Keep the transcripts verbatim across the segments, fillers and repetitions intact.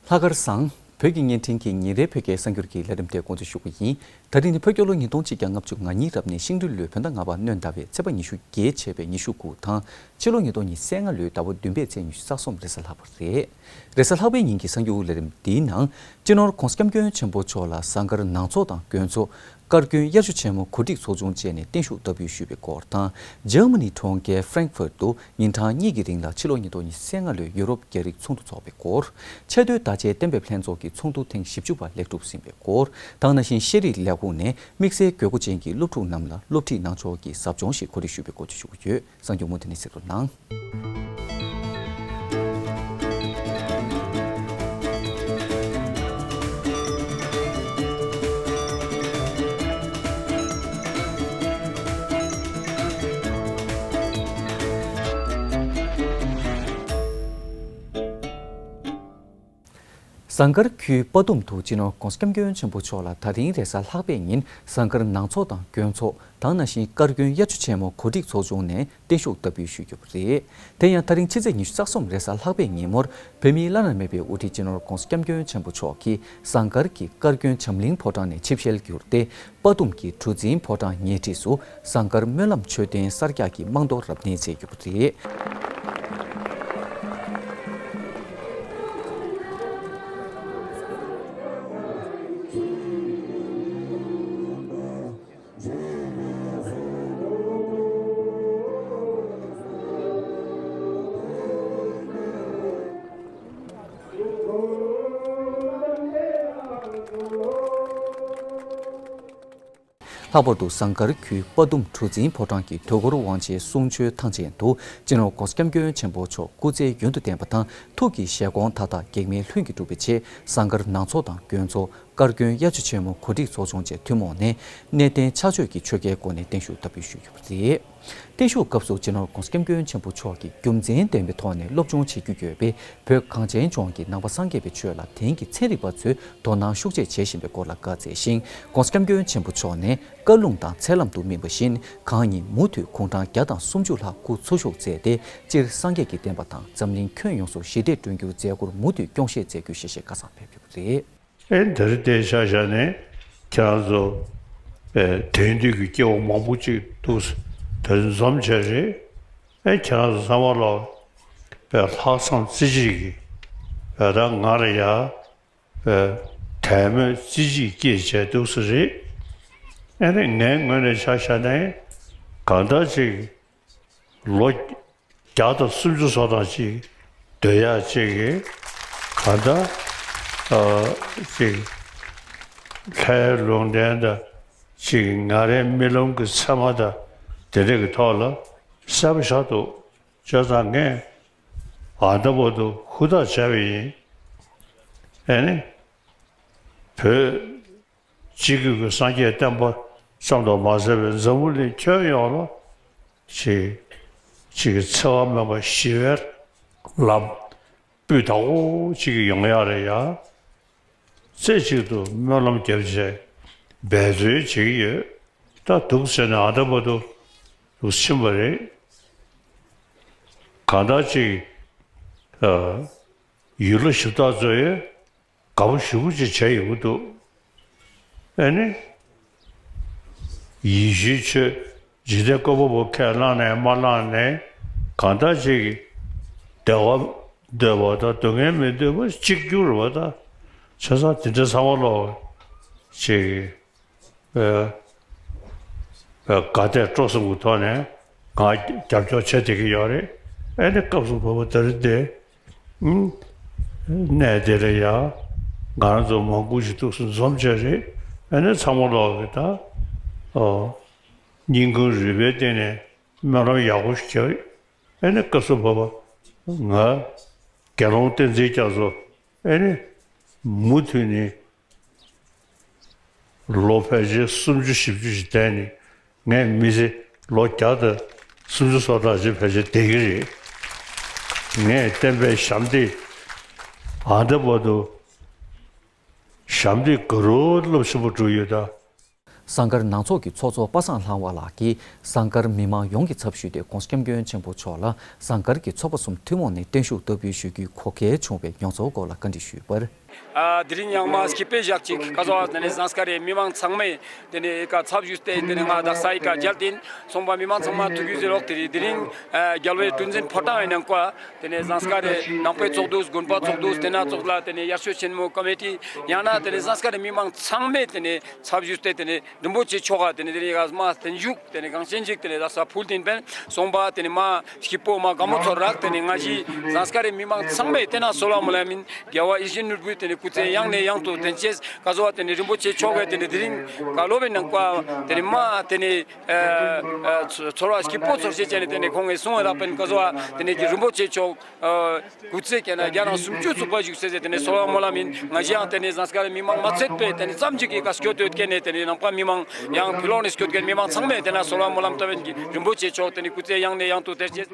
ལྷག་དཀར་བཟང་། བོད་ཀྱི་བརྙན་འཕྲིན་གྱི་ཉིན་རེའི་བོད་སྐད་གསར་འགྱུར་གྱི་ལས་རིམ་དེ་འགོ་འཛུགས་ཞུ་གི་ཡིན། ད་རིང་ནི་བོད་རྒྱལ་ལོ་ཉིས་སྟོང་གཅིག་བརྒྱ་ལྔ་བཅུ་ང་གཉིས་རབ་གནས་ཤིང་སྦྲུལ་ལོའི་བོད་ཟླ་ལྔ་པ་སྣྲོན་ཟླ་བའི་ཚེས་པ་ཉི་ཤུ་བརྒྱད་བྱས་པའི་ཉི་ཤུ་དགུ་དང་། ཕྱི་ལོ་ཉིས་སྟོང་ཉི་ཤུ་རྩ་ལྔ་ལོའི་ཟླ་བ་བདུན་པའི་ཚེས་ཉི་ཤུ་རྩ་གསུམ་རེས་གཟའ་ལྷག་པ་རེད། རེས་གཟའ་ལྷག་པའི་ཉིན་གྱི་གསར་འགྱུར་ལས་རིམ་འདིའི་ནང་། སྤྱི་ནོར་༧གོང་ས་༧སྐྱབས་མགོན་ཆེན་པོ་མཆོག་ལ་ཟངས་དཀར་ནང་ཚོགས་དང་དགོན་ཚོགས། དཀར་སྐྱོན་དབྱར་ཆ་ཆེན་མོ་གོ་སྒྲིག་ཚོགས་ཆུང་བཅས་ནས་བརྟན་བཞུགས་བསྟར་འབུལ་ཞུས་པའི་སྐོར་དང་། འཇར་མ་ནི་གྲོང་ཁྱེར་ཧྥ་རེང་ཧྥུར་དུ་ཉིན་གྲངས་གཉིས་ཀྱི་རིང་ལ་ཕྱི་ལོ་ཉིས་སྟོང་ཉི་ཤུ་རྩ་ལྔ་ལོའི་ཡུ་རོབ་རྒྱ་རིགས་ཚོགས་འདུ་འཚོགས་པའི་སྐོར། ཆེས་མཐོའི་བརྡ་ཆད་གཏན་འབེབས་ལྷན་ཚོགས་ཀྱི་ཚོགས་འདུ་ཐེངས་བཞི་བཅུ་པ་ལེགས་གྲུབ་ཟིན་པའི་སྐོར། དེ་ནང་བཞིན་ཤེས་རིག་ལས་ཁུངས་ནས་དམིགས་བསལ་དགོས་མཁོ་ཅན་གྱི་སློབ་ཕྲུག་རྣམས་ལ་སློབ་ཁྲིད་གནང་ཕྱོགས་ཀྱི་ཟབ་སྦྱོང་ཞིག་གོ་སྒྲིག་ཞུས་པའི་སྐོར་བཅས་ཞུ་རྒྱུ་ཡོད། གསར་འགྱུར་མུ་མཐུད་ནས་གཟིགས་རོགས་གནང་། ཟངས་དཀར་ཁུལ་དཔའ་གཏུམ་དུ་སྤྱི་ནོར་༧གོང་ས་༧སྐྱབས་མགོན་ཆེན་པོ་མཆོག་ལ་ད་རིང་རེས་གཟའ་ལྷག་པའི་ཉིན་ཟངས་དཀར་ནང་ཚོགས་དང་དགོན་ཚོགས། དེ་ནང་བཞིན་དཀར་སྐྱོན་དབྱར་ཆ་ཆེན་མོ་གོ་སྒྲིག་ཚོགས་ཆུང་ནས་བརྟན་བཞུགས་བསྟར་འབུལ་ཞུས་ཡོད་པ་རེད། དེ་ཡང་ད་རིང་ཕྱི་ཚེས་ཉི་ཤུ་རྩ་གསུམ་རེས་གཟའ་ལྷག་པའི་ཉིན་མོར་བོད་མིའི་བླ་ན་མེད་པའི་དབུ་ཁྲིད་སྤྱི་ནོར་༧གོང་ས་༧སྐྱབས་མགོན་ཆེན་པོ་མཆོག་གིས་ཟངས་དཀར་གྱི་དཀར་སྐྱོན་བྱམས་གླིང་ཕོ་བྲང་ནས་ཆིབས་ཞལ་བསྒྱུར་ཏེ། དཔའ་གཏུམ་གྱི་གྲུ་འཛིན་ཕོ་བྲང་ཉེ་འཁྲིས་སུ་ཟངས་དཀར་སྨོན་ལམ་མཆོད་རྟེན་གསར་རྒྱག་གི་རྨང་རྡོ་རབ་གནས་མཛད་ཡོད་པ་རེད། ལྷག་པར་དུ་ཟངས་དཀར་ཁུལ་དཔའ་གཏུམ་གྲུ་འཛིན་ཕོ་བྲང་གི་དུས་འཁོར་དབང་ཆེན་གསུང་ཆོས་ཐང་ཆེན་དུ་སྤྱི་ནོར་༧གོང་ས་༧སྐྱབས་མགོན་ཆེན་པོ་མཆོག་སྐུ་ཚེ་ཡུན་དུ་བརྟན་པ་དང་ཐུགས་ཀྱི་བཞེད་དགོངས་མཐའ་དག་གེགས་མེད་ལྷུན་གྱིས་གྲུབ་པའི་ཆེད་ཟངས་དཀར་ནང་ཚོགས་དང་དགོན་ཚོགས། དཀར་སྐྱོན་དབྱར་ཆ་ཆེན་མོ་གོ་སྒྲིག་ཚོགས་ཆུང་བཅས་ཐུན་མོང་ནས་གནས་བརྟན་ཕྱག་མཆོད་ཀྱི་ཆོ་གའི་སྒོ་ནས་བརྟན་བཞུགས་བསྟར་འབུལ་ཞུས་ཡོད་པ་རེད། བརྟན་བཞུགས་སྐབས་སུ་སྤྱི་ནོར་༧གོང་ས་༧སྐྱབས་མགོན་ཆེན་པོ་མཆོག་གིས་རྒྱུ་མཚན་ལྡན་པའི་ཐོག་ནས་སློབ་སྦྱོང་བྱེད་རྒྱུ་ཡོད་པའི་བོད་གངས་ཅན་ལྗོངས་ཀྱི་ནང་པ་སངས་རྒྱས་པའི་ཆོས་ལ་དེང་གི་ཚན་རིག་པ་ཚོས་དོ་སྣང་ཤུགས་ཆེ་བྱེད་བཞིན་པའི་སྐོར་ལ་བཀའ་སྩལ་ཞིང་། ༧གོང་ས་༧སྐྱབས་མགོན་ཆེན་པོ་མཆོག་ནས་བཀའ་ལུང་དང་ཚད་ལམ་དུ་སྨིན་པ་བཞིན་གང་ཉིད་མུ་མཐུད་གུང་གྲངས་བརྒྱ་དང་སུམ་ཅུ་ལྷག་སྐུ་འཚོ་བཞུགས་མཛད་དེ། སྤྱིར་སངས་རྒྱས་ཀྱི་བསྟན་པ་དང་འཛམ་གླིང་ཁྱོན་ཡོངས་སུ་ཞི་བདེ་བསྐྲུན་རྒྱུར་མཛད་ཁུར་མུ་མཐུད་སྐྱོང་བཞེས་མཛད་རྒྱུ་ཞེས་བཤད་བཀའ་བཟང་ཕེབས་ཡོད་པ་རེད། ཨེ་འདིར་བལྟས་ཤག་ཤག་ནས་ཁྱེད་རང་ཚོ་ཨེ་དེང་དུས་ཀྱི་སྐྱེ་བོ་མང་པོ་ཅིག་འདུག་དེར་འཛོམས་བྱས་རེད། ཨེ་ཁྱེད་རང་ཚོ་ཚང་མ་ལ་ཨེ་ལྷག་བསམ་རྩེ་གཅིག་གིས་ཨེ་ད་ང་ལ་ཡ་ཨེ་དད་མོས་རྩེ་གཅིག་སྐྱེས་བྱས་འདུག་ས་རེད། ཨེ་ནས་ངའི་ངོས་ནས་ཆ་བཞག་ནས་གང་ལྟར་ཅིག་ལོ་བརྒྱ་དང་སུམ་ཅུ་སོ་ཐམ་ཅིག་སྡོད་ཡག་ཅིག་གི་གང་ལྟར་ཨ་ཅིག་ལྷའི་ལུང་བསྟན་དང་ཅིག་ང་རའི་རྨི་ལམ་གྱི་མཚན་མ་དང་དེ་འདྲ་གི་ཐོག་ལ་གསལ་པོ་ཆགས་འདུག་བྱས་ཙང་ངས་ཨ་ད་བར་དུ་ཧུར་ཐག་བྱས་པ་ཡིན། ཨེ་ནི་བོད་སྤྱི་སྒེར་གྱི་སངས་རྒྱས་བསྟན་པ་ཙམ་དུ་མ་ཟད་པའི་འཛམ་བུ་གླིང་ཁྱོན་ཡོངས་ལ་ཅིག་ཅིག་གི་འཚེ་བ་མེད་པ་ཞི་བའི་ལམ་སྤུས་དག་པོ་ཅིག་ཡོང་ཡག་ལ་ཡ་རྩེ་གཅིག་ཏུ་སྨོན་ལམ་བརྒྱབ་བྱས་འབད་རྩོལ་བྱེད་ཀྱི་ཡོད། ད་འདུག་ཟེར་ནས་ཨ་ད་བར་དུ་འདུག་ཕྱིན་པ་རེད། གང་ལྟར་ཅིག་ཨ་ཡུལ་ལྷ་གཞི་བདག་ཚོས་དགའ་པོ་ཞེ་པོ་ཅིག་བྱས་ཡོང་གི་འདུག་ཨེ་ནི། ཡེ་ཤུའི་ཆོས་འཇིག་རྟེན་བཀོད་པ་པོ་ཁས་བླངས་ནས་མ་བླངས་ནས་གང་ལྟར་ཅིག་བདེ་བ་འདོད་པ་དང་སྡུག་བསྔལ་མི་འདོད་པ་གཅིག་གྱུར་པ་དང་། བྱས་ཙང་དེ་འདྲ་ཚང་མ་ལོག་ཅིག་ཨེ་ཨེ་དགའ་དད་སྤྲོ་གསུམ་གྱི་ཐོག་ནས་ང་རྒྱབ་སྐྱོར་བྱེད་བསྡད་ཀྱི་ཡོད་རེད། ཨེ་ནི་སྐབས་སུ་བབ་པ་དེ་རེད་དེ། ཨུམ། གནས་དེ་ལ་ཡ་ང་རང་ཚོ་མང་པོ་ཞིག་ཐུགས་སུ་འཛོམས་བྱས་རེད། ཨེ་ནི་ཚང་མ་ལོག་གི་ད་ཨོ་སྙིང་ཁུང་རུས་པའི་གཏིང་ནས་སྨོན་ལམ་ཡག་པོ་ཞིག་བརྒྱབ། ཨེ་ནི་སྐབས་སུ་བབ་པ་ང་དགེ་སློང་བསྟན་འཛིན་རྒྱ་མཚོ་ཨེ་ནི་མུ་མཐུད་ནས་ལོ་ཕལ་ཆེར་སུམ་ཅུ་བཞི་བཅུ་ཞིག་བསྡད་ནས་ངས་མི་ཚེ་ལོ་བརྒྱ་དང་སུམ་ཅུ་སོ་ཐམ་ཞིག་ཕལ་ཆེར་བསྡད་ཀྱི་རེད། ངས་བསྟན་པའི་ཞབས་འདེགས་ཨ་ད་བར་དུ་ཞབས་འདེགས་ག་རུ་རླབས་ཆེན་པོ་བསྒྲུབས་ཡོད་ད། ཟངས་དཀར་ནང་ཚོགས་ཀྱི་ཚོགས་གཙོ་པ་སངས་ལྷ་དབང་ལགས་ཀྱིས་ཟངས་དཀར་མི་མང་ཡོངས་ཀྱི་ཚབ་ཞུས་ཏེ་༸གོང་ས་༸སྐྱབས་མགོན་ཆེན་པོ་མཆོག་ལ་ཟངས་དཀར་གྱི་ཚོགས་པ་གསུམ་ཐུན་མོང་ནས་བརྟན་བཞུགས་བསྟར་འབུལ་ཞུ་རྒྱུའི་གོ་སྐལ་བྱུང་བའི་མྱོང་ཚོར་སྐོར་ལ་བཀའ་འདྲི་ཞུས་པར། ཨ། དེ་རིང་ཡང་མ་སྐྱིད་པའི་ཞག་ཅིག་ག་ཟེར་བ་དེ་ནས་ཟངས་དཀར་རི་མི་མང་ཚང་མས་དེ་ནས་ཀ་ཚབ་ཞུས་ཏེ་དེ་ནས་ང་དག་ས་ཡི་ཀ་མཇལ་ཏེ་སོང་པ། མི་མང་ཚང་མ་ཐུགས་རྗེ་ཆེ་ལོག་དེ་རིང་དེ་རིང་ཨ་རྒྱལ་བའི་གྲུ་འཛིན་ཕོ་བྲང་ཡིན་ནང་ཀ་དེ་ནས་ཟངས་དཀར་རི་ནང་པའི་ཚོགས་འདུ་དགོན་པ་ཚོགས་འདུ་དེ་ན་ཚོགས་ལ་དེ་ནས་ཡར་ཞུ་ཆེན་མོ་ཀོ་མི་ཊི་ཡང་ན་དེ་ནས་ཟངས་དཀར་རི་མི་མང་ཚང་མས་དེ་ནས་ཚབ་ཞུས་ཏེ་དེ་ནས་རིན་པོ་ཆེ་མཆོག་ག་དེ་ནས་དེ་རིང་ཡ་མ་བརྟན་བཞུགས་དེ་ནས་གང་ཆེན་ཅིག་དེ་ནས་ད་ས་ཕུལ་ཏིན་པན་སོང་པ། དེ་ནས་མ་སྐྱིད་པོ་མ་དགའ་མོ་ཚོར་རག་དེ་ནས་ང་ཞི་ཟངས་དཀར་རི་མི་མང་ཚང་མས་དེ་ན་གསོལ་བ་སྨོན་ལམ་ཡིན། རྒྱལ་བ་ཡིད་བཞིན་ནོར་བུའི་དེ་ནས་སྐུ་ཚེ་ཡང་ནས་ཡང་དུ་བརྟན་ཅེས་ག་ཟེར་བ་དེ་ནས་རིན་པོ་ཆེ་མཆོག་གིས་དེ་ནས་དེ་རིང་ག་ལོ་བའི་ནང་པ་དེ་ནས་མ་དེ་ནས་ཨ་ཨ་ཚོ་ཚོར་བ་སྐྱིད་པོ་ཚོར་ཤེས་བྱས་ནས་དེ་ནས་ཁོང་གིས་གསུང་བ་རག་པན་ག་ཟེར་བ་དེ་ནས་ཀྱི་རིན་པོ་ཆེ་མཆོག་ཨ་སྐུ་ཚེ་བསྐལ་ན་བརྒྱ་ནང་སུམ་ཅུ་ཚུགས་པ་བཞུགས་ཟེར་ཟེར་དེ་ནས་གསོལ་བ་སྨོན་ལམ་ཡིན། ང་ཞི་ཡང་དེ་ནས་ཟངས་དཀར་རི་མི་མང་མ་ཚད་པས་དེ་ནས་ཙམ་ཅིག་གི་ཀ་སྐྱོ་སྟོད་སྐྱེས་ནས་དེ་ནས་ནང་པ་མི་མང་ཡང་ཕི་ལོག་ནས་སྐྱོ་སྐྱེས་མི་མང་ཚང་མས་དེ་ན་གསོལ་བ་སྨོན་ལམ་བཏབ་པན་གྱི་རིན་པོ་ཆེ་མཆོག་དེ་ནས་སྐུ་ཚེ་ཡང་ནས་ཡང་དུ་བརྟན་ཅེས།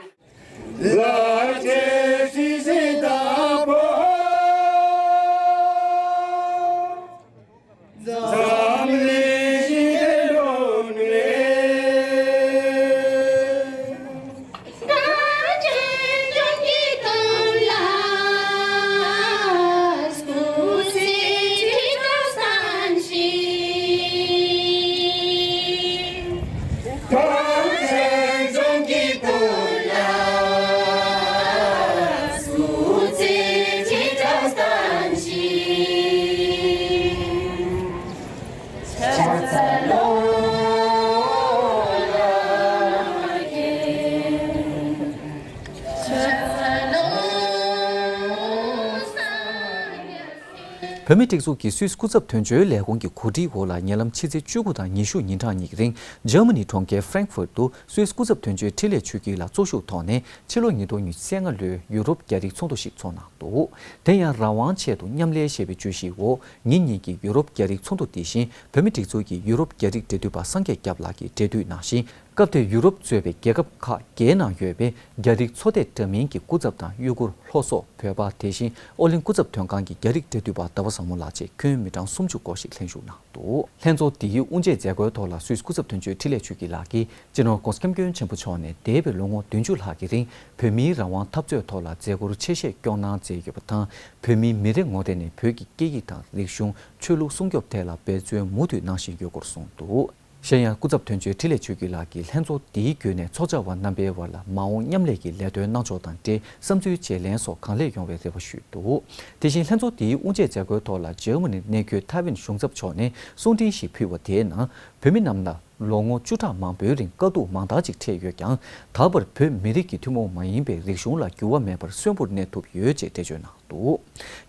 བོད་མིའི་སྒྲིག་འཛུགས་ཀྱི་སུད་སི་སྐུ་ཚབ་དོན་གཅོད་ལས་ཁུངས་ཀྱི་གོ་སྒྲིག་འོག་ལ་ཉེ་ལམ་ཕྱི་ཚེས་བཅུ་དགུ་དང་ཉི་ཤུ་ཉིན་གྲངས་གཉིས་ཀྱི་རིང་འཇར་མ་ནི་གྲོང་ཁྱེར་ཧྥ་རེང་ཧྥུར་དུ་སུད་སི་སྐུ་ཚབ་དོན་གཅོད་འཕྲིན་ལས་ཆོས་སྐྱིད་ལགས་གཙོ་བཞུགས་ཐོག་ནས་ཕྱི་ལོ་ཉིས་སྟོང་ཉི་ཤུ་རྩ་ལྔ་ལོའི་ཡུ་རོབ་རྒྱ་རིགས་ཚོགས་འདུ་ཞིག་ཚོགས་གནང་འདུག་དེ་ཡང་རང་དབང་ཆེད་དུ་མཉམ་ལས་ཞེས་པའི་བརྗོད་གཞིའི་འོག་ཉིན་གཉིས་ཀྱི་ཡུ་རོབ་རྒྱ་རིགས་ཚོགས་འདུ་དེ་བཞིན་བོད་མིའི་སྒྲིག་འཛུགས་ཀྱི་ཡུ་རོབ་རྒྱ་རིགས་འབྲེལ་མཐུད་པ་སངས་རྒྱས་སྐྱབས་ལགས་ཀྱིས་གྲོས་བསྡུར་གནང་ཞིང་། སྐབས་དེར་ཡུ་རོབ་གཙོས་པའི་རྒྱལ་ཁབ་ཁག་བརྒྱད་ནང་ཡོད་པའི་རྒྱ་རིགས་ཚོ་དེད་འདྲ་མིན་གྱི་སྐུ་ཚབ་དང་ཡུ་གུར་ལྷོ་སོག་བོད་པ། དེ་བཞིན་ཨོ་གླིང་སྐུ་ཚབ་དོན་ཁང་གི་རྒྱ་རིགས་འབྲེལ་མཐུད་པ་ཟླ་བ་བཟང་མོ་ལགས་བཅས་ཁྱོན་མི་གྲངས་སུམ་ཅུ་སྐོར་ཞིག་ལྷན་ཞུགས་གནང་འདུག་ལྷན་ཚོགས་འདིའི་དབུ་འབྱེད་མཛད་སྒོའི་ཐོག་ལ་སུད་སི་སྐུ་ཚབ་དོན་གཅོད་འཕྲིན་ལས་ཆོས་སྐྱིད་ལགས་ཀྱིས་སྤྱི་ནོར་༸གོང་ས་༸སྐྱབས་མགོན་ཆེན་པོ་མཆོག་ནས་འདས་པའི་ལོ་ངོ་བདུན་ཅུ་ལྷག་གི་རིང་བོད་མིའི་རང་དབང་འཐབ་རྩོད་ཐོག་ལ་མཛད་སྒོར་ཆེ་བཞེས་སྐྱོང་གནང་མཛད་ཡོད་པ་དང་། བོད་མིའི་མི་རེ་ངོ་རེ་ནས་བོད་ཀྱི་སྐད་ཡིག་དང་རིག་གཞུང་། ཆོས་ལུགས་སྲུང་སྐྱོབ་ཐད་ལ་འབད་བརྩོན་མུ་མཐུད་གནང་བཞིན་ཡོད་སྐོར་གསུངས་འདུག་གཞན་ཡང་སྐུ་ཚབ་དོན་གཅོད་འཕྲིན་ལས་ཆོས་སྐྱིད་ལགས་ཀྱིས་ལྷན་ཚོགས་འདིའི་བརྒྱུད་ནས་ཚོགས་བཅར་བ་རྣམ་པའི་བར་ལ་མ་འོངས་མཉམ་ལས་ཀྱི་ལས་དོན་གནང་ཕྱོགས་དང་འབྲེལ་བསམ་ཚུལ་བརྗེ་ལེན་སོགས་གང་ལེགས་ཡོང་བའི་རེ་བ་ཞུས་འདུག་དེ་བཞིན་ལྷན་ཚོགས་འདིའི་དབུ་འབྱེད་མཛད་སྒོའི་ཐོག་ལ་འཇར་མ་ནི་གནས་འཁོད་ཐའེ་ཝན་གཞུང་ཚབ་མཆོག་ནས་གསུང་འཕྲིན་ཞིག་ཕུལ་བ་དེའི་ནང་བོད་མི་རྣམས་ལ་ལོ་ངོ་བཅུ་ཕྲག་མང་པོའི་རིང་དཀའ་སྡུག་མང་དག་ཅིག་འཕྲད་ཡོད་ཀྱང་། ད་བར་བོད་མི་རིགས་ཀྱི་ཐུན་མོང་མ་ཡིན་པའི་རིག་གཞུང་ལ་འགྱུར་བ་མེད་པར་གསོན་པོར་གནས་ཐུབ་ཡོད་ཅེས་འགྲེལ་བརྗོད་གནང་འདུག་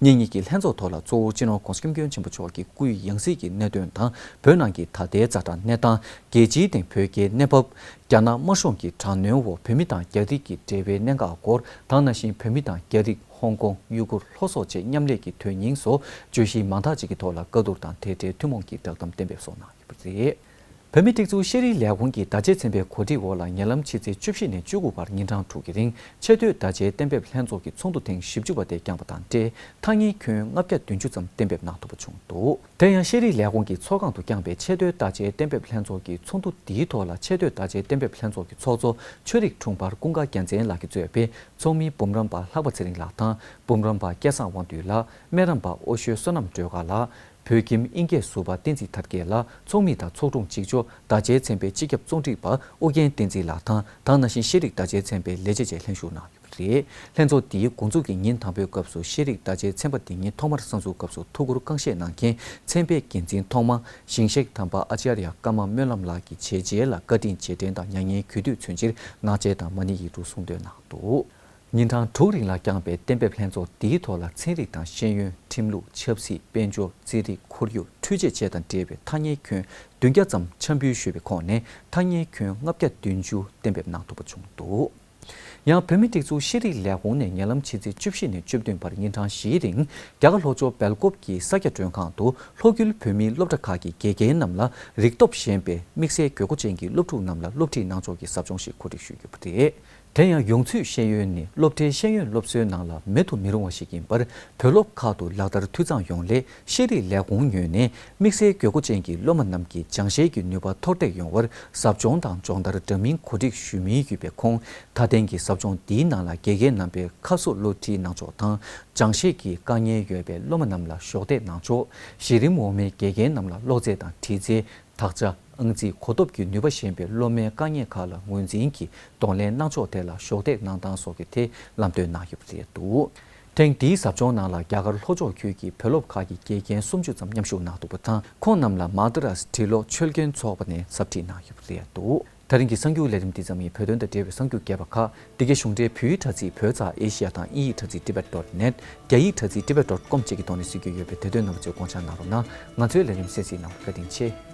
ཉིན་གཉིས་ཀྱི་ལྷན་ཚོགས་ཐོག་ལ་གཙོ་བོ་སྤྱི་ནོར་༸གོང་ས་༸སྐྱབས་མགོན་ཆེན་པོ་མཆོག་གི་སྐུའི་ཡང་སྲིད་ཀྱི་གནད་དོན་དང་། བོད་ནང་གི་ད་ལྟའི་ཛ་དྲག་གནས་སྟངས། རྒྱལ་སྤྱིའི་སྟེང་བོད་རྒྱའི་གནས་བབ། རྒྱ་ནག་དམར་གཞུང་གི་དྲག་གནོན་འོག་བོད་མི་དང་རྒྱ་རིགས་ཀྱི་འབྲེལ་བའི་གནད་འགག་སྐོར། དེ་ནང་བཞིན་བོད་མི་དང་རྒྱ་རིགས། ཧོང་ཀོང་། ཡུ་གུར། ལྷོ་སོག་བཅས་མཉམ་ལས་ཀྱི་དོན་སྙིང་སོགས་བརྗོད་གཞི་མང་དག་ཅིག་གི་ཐོག་ལ་བཀའ་བསྡུར་དང་དེ་འབྲེལ་ཐུན་མོང་གི་བསྒྲགས་གཏམ་གཏན་འབེབས་སོགས་གནང་ཡོད་པ་རེད། བོད་མིའི་སྒྲིག་འཛུགས་ཤེས་རིག་ལས་ཁུངས་ཀྱི་བརྡ་ཆད་ཚན་པའི་གོ་སྒྲིག་འོག་ལ་ཉེ་ལམ་ཕྱི་ཚེས་བཅུ་བཞི་ནས་བཅུ་དགུ་བར་ཉིན་གྲངས་དྲུག་གི་རིང་ཆེས་མཐོའི་བརྡ་ཆད་གཏན་འབེབས་ལྷན་ཚོགས་ཀྱི་ཚོགས་འདུ་ཐེངས་བཞི་བཅུ་པ་དེ་བསྐྱངས་པ་དང་འབྲེལ། ཐག་ཉེའི་ཁྱོན་ལྔ་བརྒྱ་བདུན་ཅུ་ཙམ་གཏན་འབེབས་གནང་ཐུབ་པ་བྱུང་འདུག་དེ་ཡང་ཤེས་རིག་ལས་ཁུངས་ཀྱི་ཚོགས་ཁང་དུ་བསྐྱངས་པའི་ཆེས་མཐོའི་བརྡ་ཆད་གཏན་འབེབས་ལྷན་ཚོགས་ཀྱི་ཚོགས་འདུ་འདིའི་ཐོག་ལ་ཆེས་མཐོའི་བརྡ་ཆད་གཏན་འབེབས་ལྷན་ཚོགས་ཀྱི་ཚོགས་གཙོ་ཆོས་རིག་དྲུང་འཕར་ཀུན་དགའ་རྒྱལ་མཚན་ལགས་ཀྱིས་གཙོས་པའི་ཚོགས་མི་འབུམ་རམས་པ་ལྷག་པ་ཚེ་རིང་ལགས་དང་། འབུམ་རམས་པ་སྐལ་བཟང་དབང་འདུས་ལགས། སྨན་རམས་པ་ཨོ་ཤོད་བསོད་ནམས་སྒྲོལ་དཀར་ལགས། བོད་ཁྱིམ་ཨིན་སྐད་ཟུར་པ་བསྟན་འཛིན་དར་རྒྱས་ལགས། ཚོགས་མི་དང་ཚོགས་དྲུང་གཅིག་ལྕོགས། བརྡ་ཆད་ཚན་པའི་སྤྱི་ཁྱབ་རྩོམ་སྒྲིག་པ་ཨུ་རྒྱན་བསྟན་འཛིན་ལགས་དང་། དེ་ནང་བཞིན་ཤེས་རིག་བརྡ་ཆད་ཚན་པའི་ལས་བྱེད་བཅས་ལྷན་ཞུགས་གནང་ཡོད་པ་རེད། ལྷན་ཚོགས་འདིའི་འགོ་འཛུགས་ཀྱིས་ཉིན་དང་པོའི་སྐབས་སུ་ཤེས་རིག་བརྡ་ཆད་ཚན་པ་འདི་ཉིད་ཐོག་མར་གསར་འཛུགས་སྐབས་སུ་ཐུགས་ཁུར་རྐང་བཞེས་གནང་མཁན་ཚན་པའི་འགན་འཛིན་ཐོག་མ་ཞིང་གཤེགས་དམ་པ་ཨ་ཙརྱ་ཀརྨ་སྨོན་ལམ་ལགས་ཀྱི་བྱས་རྗེས་ལ་བཀའ་དྲིན་རྗེས་དྲན་དང་མྱ་ངན་གུས་འདུད་མཚོན་ཕྱིར་ངག་བཅད་དང་མ་ཎི་ཡིག་དྲུག་གསུང་འདོན་གནང་འདུག་ཉིན་གྲངས་དྲུག་རིང་ལ་བསྐྱངས་པའི་གཏན་འབེབས་ལྷན་ཚོགས་འདིའི་ཐོག་ལ་ཚན་རིག་དང་ཤེས་ཡོན། ཁྲིམས་ལུགས། ཆབ་སྲིད། དཔལ་འབྱོར། རྩིས་རིག་ཁོར་ཡུག་འཕྲུལ་ཆས་བཅས་དང་འབྲེལ་བའི་ཐག་ཉེའི་ཁྱོན་བདུན་བརྒྱ་ཙམ་འཆར་འབུལ་ཞུས་པའི་ཁོངས་ནས་ཐག་ཉེའི་ཁྱོན་ལྔ་བརྒྱ་བདུན་ཅུ་གཏན་འབེབས་གནང་ཐུབ་པ་བྱུང་འདུག་ཡང་བོད་མིའི་སྒྲིག་འཛུགས་ཤེས་རིག་ལས་ཁུངས་ནས་ཉེ་ལམ་ཕྱི་ཚེས་བཅུ་བཞི་ནས་བཅུ་བདུན་བར་ཉིན་གྲངས་བཞིའི་རིང་རྒྱ་གར་ལྷོ་ཕྱོགས་སྦེལ་ཀོབ་ཀྱི་ས་སྐྱ་མགྲོན་ཁང་དུ་ལྷོ་ཁུལ་བོད་མིའི་སློབ་གྲྭ་ཁག་གི་དགེ་རྒན་རྣམས་ལ་རིག་སྟོབས་ཞན་པའི་དམིགས་བསལ་དགོས་མཁོ་ཅན་གྱི་སློབ་ཕྲུག་རྣམས་ལ་སློབ་ཁྲིད་གནང་ཕྱོགས་ཀྱི་ཟབ་སྦྱོང་ཞིག་གོ་སྒྲིག་ཞུས་ཡོད་པ་རེད། དེ་ཡང་ཡོངས་འཛུགས་ཤེས་ཡོན་ནི་སློབ་གྲྭའི་ཤེས་ཡོན་སློབ་གསོའི་ནང་ལ་མེད་དུ་མི་རུང་བ་ཞིག་ཡིན་པར། བོད་སློབ་ཁག་ཏུ་ལག་བསྟར་འཐུས་ཚང་ཡོང་སླད་ཤེས་རིག་ལས་ཁུངས་ངོས་ནས་དམིགས་བསལ་དགོས་མཁོ་ཅན་གྱི་སློབ་མ་རྣམས་ཀྱི་སྦྱང་ཤེས་ཀྱི་ནུས་པ་མཐོར་འདེགས་ཡོང་བར་ཟབ་སྦྱོང་དང་སྦྱོང་བརྡར་འདྲ་མིན་གོ་སྒྲིག་ཞུ་མུས་ཡོད་པའི་ཁོངས། ད་ཐེངས་ཀྱི་ཟབ་སྦྱོང་འདིའི་ནང་ལ་དགེ་རྒན་རྣམ་པས་ཁ་གསོ་སློབ་ཁྲིད་གནང་ཕྱོགས་དང་། སྦྱང་ཤེས་ཀྱི་དཀའ་ངལ་ཡོད་པའི་སློབ་མ་རྣམས་ལ་གཞོགས་འདེགས་གནང་ཕྱོགས། གཞི་རིམ་འོག་མའི་དགེ་རྒན་རྣམས་ལ་ཀློག་རྩལ་དང་བྲིས་རྩལ། དག་ཆ། ཨང་རྩིས། གོ་རྟོགས་ཀྱི་ནུས་པ་ཞན་པའི་སློབ་མའི་དཀའ་ངལ་ཁག་ལ་ངོས་འཛིན་གྱིས་གདོང་ལེན་གནང་ཕྱོགས་ཐད་ལ་གཞོགས་འདེགས་གནང་སྟངས་སོགས་ཀྱི་ཐད་ལམ་སྟོན་གནང་ཡོད་པ་རེད་འདུག་ཐེངས་འདིའི་ཟབ་སྦྱོང་ནང་ལ་རྒྱ་གར་ལྷོ་ཕྱོགས་ཁུལ་གྱི་བོད་སློབ་ཁག་གི་དགེ་རྒན་སུམ་ཅུ་ཙམ་མཉམ་ཞུགས་གནང་འདུག་པ་དང་། ཁོང་རྣམས་ལ་མ་དྷ་རཱས་འབྲི་ཀློག་ཆོས་རྒྱན་ཚོགས་པ་ནས་ཟབ་ཁྲིད་གནང་ཡོད་པ་རེད་འདུག་ད་རིང་གི་གསར་འགྱུར་ལས་རིམ་འདི་ཙམ་ཡིན། བོད་དོན་དང་འབྲེལ་བའི་གསར་འགྱུར་རྒྱས་པ་ཁག་འདི་གའི་གཞུང་འབྲེལ་བོད་ཡིག་དྲ་ཚིགས་བོད་ཛ་ཨེ་ཤི་ཡ་དང་དབྱིན་ཡིག་དྲ་ཚིགས་tibet dot net། རྒྱ་ཡིག་དྲ་ཚིགས་tibet dot com་བཅས་ཀྱི་ཐོག་ནས་གཟིགས་རྒྱུ་ཡོད་པས། དེ་དོན་རྣམ་པ་ཚོས་དགོངས་འཇགས་གནང་རོགས་གནང་། ང་ཚོའི་ལས་རིམ་གསན་གཟིགས་གནང་བར་བཀའ་དྲིན་ཆེ།